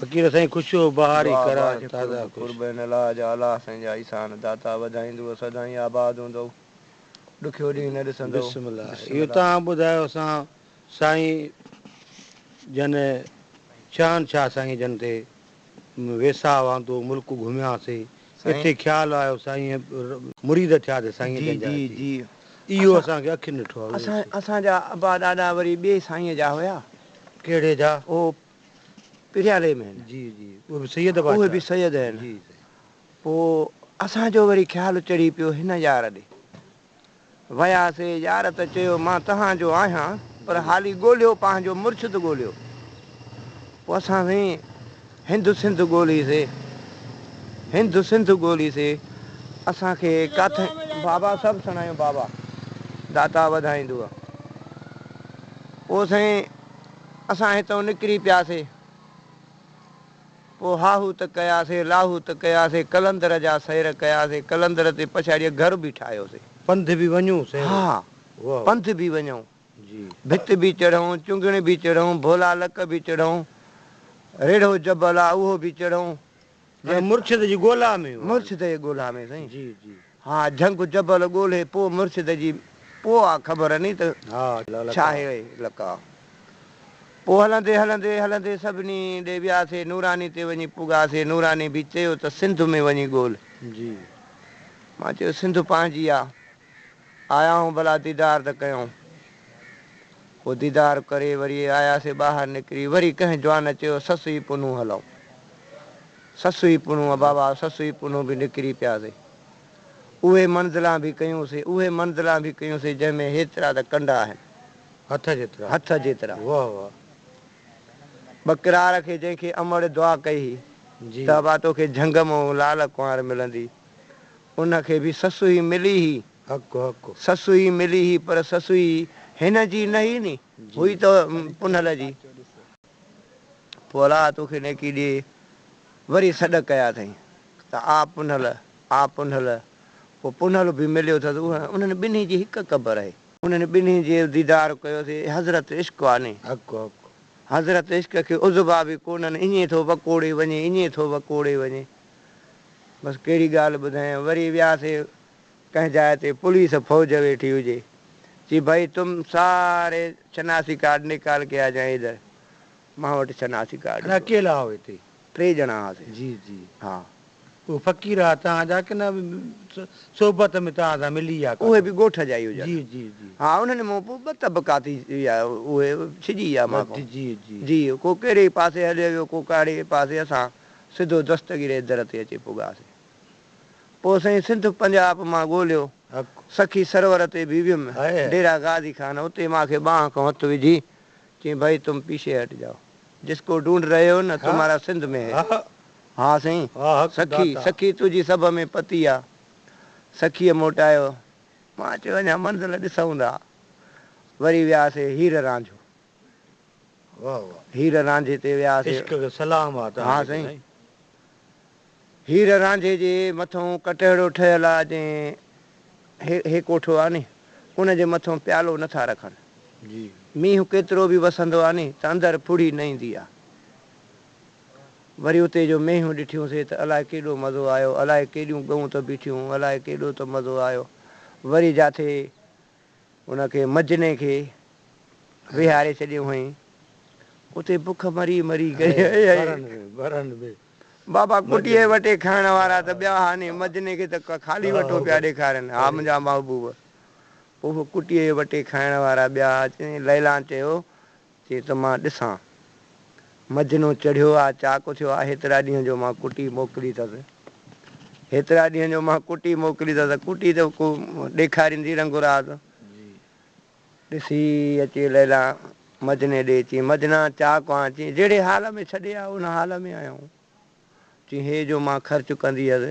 فقير سائين خوش هو بهاري قرار تازه خوش. قرب آهن الله جا الله سائين جا احسان داتا وڌائيندو سدائين آباد هوندو ڏکيو ڏينهن نه ڏسندو. بسم الله اهو توهان ٻڌايو اسان سائين جن شهنشاهه سائين جن تي ويساهه واندو ملڪ گهمياسي اتي خيال آيو سائين مريد ٿياسي سائين جن جا اچي اهو اسان کي اکين ڏٺو آهي. اسان اسان جا ابا ڏاڏا وري ٻئي سائين جا هيا. ڪهڙي جا؟ او پريالي ۾ آهن. جي جي اهي به سيد اهي به سيد آهن. جي پوء اسان جو وري خيال چڙهي پيو هن يار ڏي. وياسي يار ته چيو مان توهان جو آهيان پر حالي ڳوليو پنهنجو مرشد ڳوليو. پوء اسان سائين هند سنڌ ڳولي سي هند سنڌ ڳولي سي اسان کي ڪاٿي بابا سڀ سڻايون بابا داتا وڌائيندو. پوء سائين اسان هتئون نڪري پياسي. پوء هاهوت ڪياسي، لاهوت ڪياسي، قلندر جا سير ڪياسي، قلندر تي پڇاڙيء گهر به ٺاهيوسي. پنڌ به وڃون سير. ها، پنڌ به وڃون. جي. ڀت به چڙهون، چونگڻ به چڙهون، ڀولا لڪ به چڙهون، ريڙهو جبل آ اهو به چڙهون. يعني مرشد جي ڳولا ۾. مرشد جي ڳولا ۾ سائين. جي جي. ها جهنگ جبل ڳولهي پوء مرشد جي پوء آ خبر ني ته ڇا آهي لقاء. پوء هلندي هلندي هلندي سڀني ڏي وياسي نوراني تي وڃي پڳاسي نوراني به چيو ته سنڌ ۾ وڃي ڳول. جي. مان چيو سنڌ پنهنجي آ آيا آهون ڀلا ديدار ته ڪيون. پوء ديدار ڪري وري آياسي ٻاهر نڪري وري ڪنهن جوان چيو سسئي پنهون هلون. سسئي پنهون بابا سسئي پنهون به نڪري پياسي. اهي منزلان به ڪيون سي اهي منزلان به ڪيون سي جنهن ۾ هيترا ته ڪنڊا آهن. هٿ جيترا. هٿ جيترا. واه واه. ٻڪرار کي جنهن کي امڙ دعا ڪئي هئي جي. ته ابا توکي جهنگ مان لال ڪنوار ملندي ان کي به سسئي ملي هئي. حق حق. سسئي ملي هئي پر سسئي هن جي نه هئي ني هئي ته پنهل جي. پوء الله توکي نيڪي ڏي. وري سڏ ڪيا اٿئين ته آ پنهل، آ پنهل. پوء پنهل به مليو اٿس. انهن ٻنهي جي هڪ قبر آهي. انهن ٻنهي جي ديدار ڪيوسي. حضرت عشق آ ني. حق حق. حضرت عشق کي عضوا به ڪونهن. ائين ٿو وڪوڙي وڃي، ائين ٿو وڪوڙي وڃي. بس ڪهڙي ڳالهه ٻڌايان. وري وياسي ڪنهن جاء تي پوليس فوج ويٺي هجي. چي ڀئي تم ساري شناسي ڪارڊ نڪال ڪي آ جائين ادهر. مان وٽ شناسي ڪارڊ هاڻي اڪيلا هئو هتي؟ ٽي ڄڻا هئاسين. جي جي. ها. اهي فقير ها توهان جا ڪي نه صحبت ۾ توهان سان ملي ويا اهي به ڳوٺ جا ئي هجن. جي جي جي. ها انهن مان پوء ٻه طبقا ٿي ويا اهي ڇڄي ويا مان کان. جي جي. جي ڪو ڪهڙي پاسي هليو ويو ڪو ڪهڙي پاسي اسان سڌو دستگير جي در تي اچي پڳاسين. پوء سائين سنڌ پنجاب مان ڳوليو سخي سرور تي به ويم ڊيرا غازي خان اتي مان کي ٻانهن کان هٿ وجهي چيائين ڀائي تم پيڇي هٽ جائو جس ڪو ڍونڍ رهي هو نه تمهارا سنڌ ۾ هي. ها سائين سخي سخي تنهنجي سڀ ۾ پتي آ. سخيء موٽايو مان چيو اڃا منزل ڏسون ٿا. وري وياسي هير رانجهو. هير رانجهي تي وياسي. عشق کي سلام آ ها سائين. هير رانجهي جي مٿئون ڪٽهڙو ٺهيل آ جنهن هي هي ڪوٺو آ ني ان جي مٿئون پيالو نه ٿا رکن. جي. مينهن ڪيترو به وسندو آ ني ته اندر ڦڙي نه ايندي آ. وري اتي جو مينهون ڏٺيون سي ته الائي ڪيڏو مزو آيو الائي ڪيڏيون ڳئون ته بيٺيون الائي ڪيڏو ته مزو آيو. وري جاٿي ان کي مجني کي ويهاري ڇڏيو هئائين اتي بک مري مري گئي. بابا ڪٽيء وٽي کائڻ وارا ته ٻيا ها ني مجني کي ته خالي وٽو پيا ڏيکارين ها منهنجا محبوب پوء ڪٽيء وٽي کائڻ وارا ٻيا ها چيائين ليلان چيو چي ته مان ڏسان مجنو چڙهيو آ چاڪ ٿيو آ هيترا ڏينهن جو مان ڪٽي موڪلي اٿس هيترا ڏينهن جو مان ڪٽي موڪلي اٿس ڪٽي ته ڪو ڏيکاريندي رنگ راز. ڏسي اچي ليلان مجني ڏي چي مجنا چاڪ آن چي جهڙي حال ۾ ڇڏي آ ان حال ۾ آيا آهيون چي هي جو مان خرچ ڪندي هيس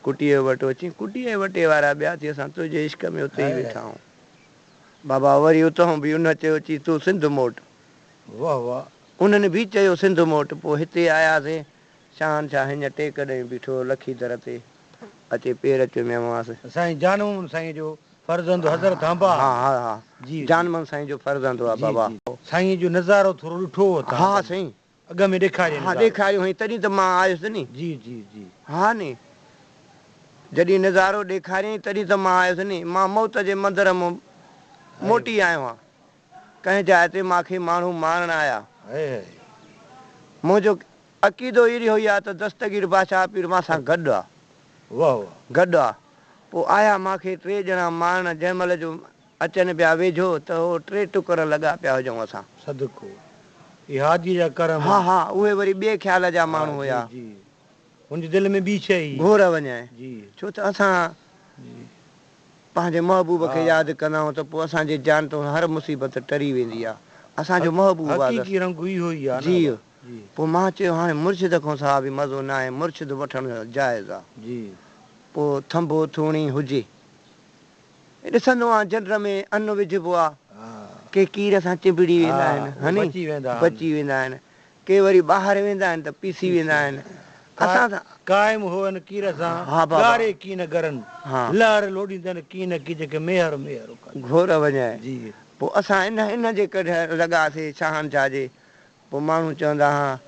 ڪٽيء جو وٽو چي ڪٽيء جي وٽي وارا ٻيا ٿي اسان تنهنجي عشق ۾ اتي ئي ويٺا آهيون بابا وري اتهون به ان چيو چي تون سنڌ موٽ واه واه. انهن به چيو سنڌ موٽ پوء هتي آياسين شهنشاهه هينئر ٽيڪ ڏئي بيٺو هو لکي در تي اچي پير چميومانس. سائين جان محمد سائين جو فرزند حضرت هنبا. ها ها ها جي جان محمد سائين جو فرزند هو جي بابا. جي سائين جو نظارو ٿورو ڏٺو هو ها سائين. اڳ ۾ ڏيکاريائين ها نظارو. ڏيکاريو هئائين تڏهن ته مان آيس ني. جي جي جي. ها ني جڏهن نظارو ڏيکاريائين تڏهن ته مان آيس ني. مان موت جي مندر مان موٽي آيو آهيان. ڪنهن جاء تي مان کي ماڻهو مارڻ آيا. هائي هائي. منهنجو عقيدو اهو ئي آ ته دستگير بادشاهه پير مان سان گڏ آ. واه واه. گڏ آ. پوء آيا مان کي ٽي ڄڻا مارڻ جنهن مهل جو اچن پيا ويجهو ته هو ٽي ٽڪر لڳا پيا هجون اسان. صدقو. اي هاديء جا ڪرم. ها ها اهي وري ٻئي خيال جا ها ماڻهو جي هيا. جي. هن جي دل ۾ ٻي شيء هئي. گهور وڃائي. جي. ڇو ته اسان جي. پنهنجي محبوب کي ها. ياد ڪندا آهيون ته پوء اسان جي جان تون هر مصيبت ٽري ويندي آ. اسان جو محبوب آ دست. حقيقي رنگ اهو ئي آ نه جي. ابا. جي. پوء مان چيو هاڻي مرشد کان سوا به مزو ناهي مرشد وٺڻ جائز آ. جي. پوء ٿنڀو ٿوڻي هجي. ڏسندو آهيان جنڊ ۾ ان وجهبو آ. ها. ڪي ڪير سان چنبڙي ها ويندا آهن اهي هني بچي ويندا آهن. بچي ويندا آهن. ڪي وري ٻاهر ويندا آهن ته پيسي پيسي ويندا آهن. اسان ته قائم هئن ڪير سان ها بابا. ڳاري ڪين ڳرن. ها. لهر لوڏيندن ڪين ڪي جيڪي ميهر ميهر ڪن. گهور وڃائي. جي. پوء اسان ان ان جي ڪڍ لڳاسين شاهن شاهه جي. پوء ماڻهو چوندا ها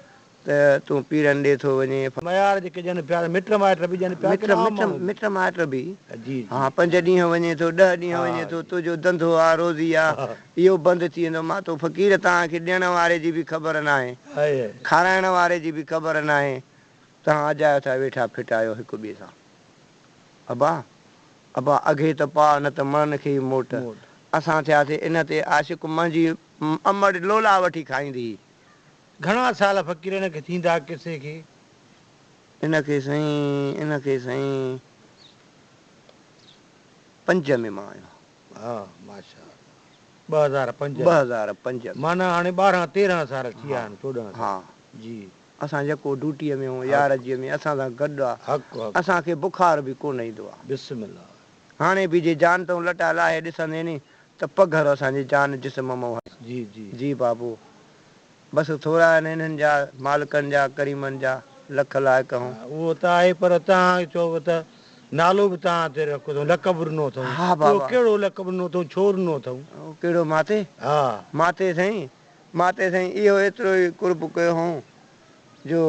ته تون پيرن ڏي ٿو وڃين. ميار جيڪي ڏين پيا مٽ مائٽ به ڏين پيا مٽ ڪي نه عام مٽ ماڻهو به؟ مٽ مائٽ به. جي ها جي. پنج ڏينهن وڃين ٿو ڏهه ڏينهن ها وڃين ٿو جي. تنهنجو ڌنڌو آ روزي آ ها. اهو بند ٿي ويندو. مان تو فقير توهان کي ڏيڻ واري جي به خبر ناهي. هائي هائي. کارائڻ واري جي به خبر ناهي. توهان اجايو ٿا ويٺا ڦٽايو هڪ ٻئي سان. ابا ابا اگهي ته پاء نه ته مڻن کي ئي موٽ. موٽ. اسان ٿياسين ان تي عاشق منهنجي امڙ لولا وٺي کائيندي هئي. گهڻا سال فقير ان کي ٿيندا قصي کي؟ ان کي سائين ان کي سائين پنج ۾ مان آيو آهيان. ها ماشاء الله 2005 ۾. 2005 ۾. معنيٰ هاڻي ٻارهن تيرهن سال ٿي ويا ها آهن 14 سال. ها. جي. اسان يڪو ڊيوٽيء ۾ هون حق. يار جيء ۾ اسان سان گڏ آ. حق حق. اسان کي بخار به ڪونه ايندو آ. بسم الله. هاڻي به جي جان تون لٽا لاهي ڏسندين ني ته پگهر اسان جي جان جسم مان وهي. جي جي. جي بابو. بس ٿورا آهن انهن جا مالڪن جا ڪريمن جا لک لائق هون. ها اهو ته آهي پر توهان چئو ته نالو به توهان تي رکيو اٿئون لقب ڏنو اٿئون ها اهو بابا. ڪهڙو لقب ڏنو اٿئون ڇو ڏنو اٿئون؟ اهو ڪهڙو ماتي؟ ها. ماتي سائين ماتي سائين اهو ايترو ئي قرب ڪيو هئون جو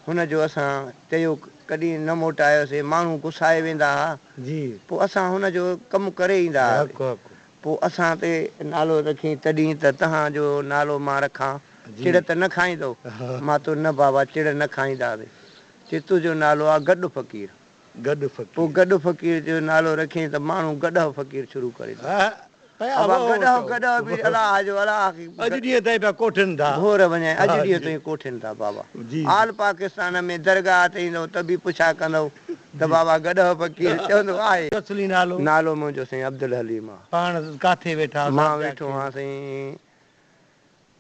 هن جو اسان چيو ڪڏهن نه موٽايوسين ماڻهو گسائي ويندا ها جي. پوء اسان هن جو ڪم ڪري ايندا هئاسين. حق حق. پوء اسان تي نالو رکين تڏهن ته توهان جو نالو مان رکان جي. چڙ ته نه کائيندو؟ مان تو نه بابا چڙ نه کائينداسين. چي تنهنجو نالو آ گڏ فقير. گڏ پوء فقير. گڏ فقير جو نالو رکين ته ماڻهو گڏهه فقير شروع ڪري ڏين. ها پيا ابا وهو گڏهه چئو. گڏهه به الله جو الله کي اڄ ڏينهن تائين پيا ڪوٺين ٿا. گهور وڃائي اڄ ها ڏينهن جي. تائين ڪوٺين ٿا بابا. جي جي. آل پاڪستان ۾ درگاهه تي ايندو ته به پڇا ڪندو ته جي. بابا گڏهه فقير چوندو آهي. اصلي نالو؟ نالو منهنجو سائين عبدالحليم آ. پاڻ ڪاٿي ويٺا مان ذات جا ويٺو ڪير؟ آهيان سائين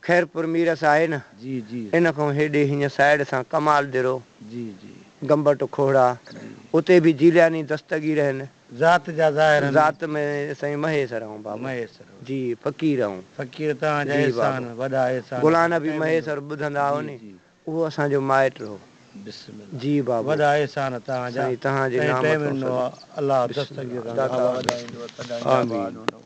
خيرپور ميرس آهي نه جي جي. ان کان هيڏي هيئن سائيڊ سان ڪمال ديرو. جي جي. گمبٽ کوڙا جي. اتي به جيلاني دستگير آهن. ذات جا ظاهر آهن. ذات ۾ سائين مهيسر آهون بابا. مهيسر. جي فقير آهون. فقير توهان جا جي احسان بابا. وڏا احسان. غلام نبي ٽائيم مهيسر ٻڌندا آهيو جي ني جي. اهو اسان جو مائٽ هو. بسم الله. جي بابو. وڏا احسان توهان جا. سائين توهان جي سائين نام ٽائيم اٿو ڏنو سڄو. آ الله بسم دستگير الله. توهان کي داتا آباد وڌائيندو سدائين آمين. آباد هوندو.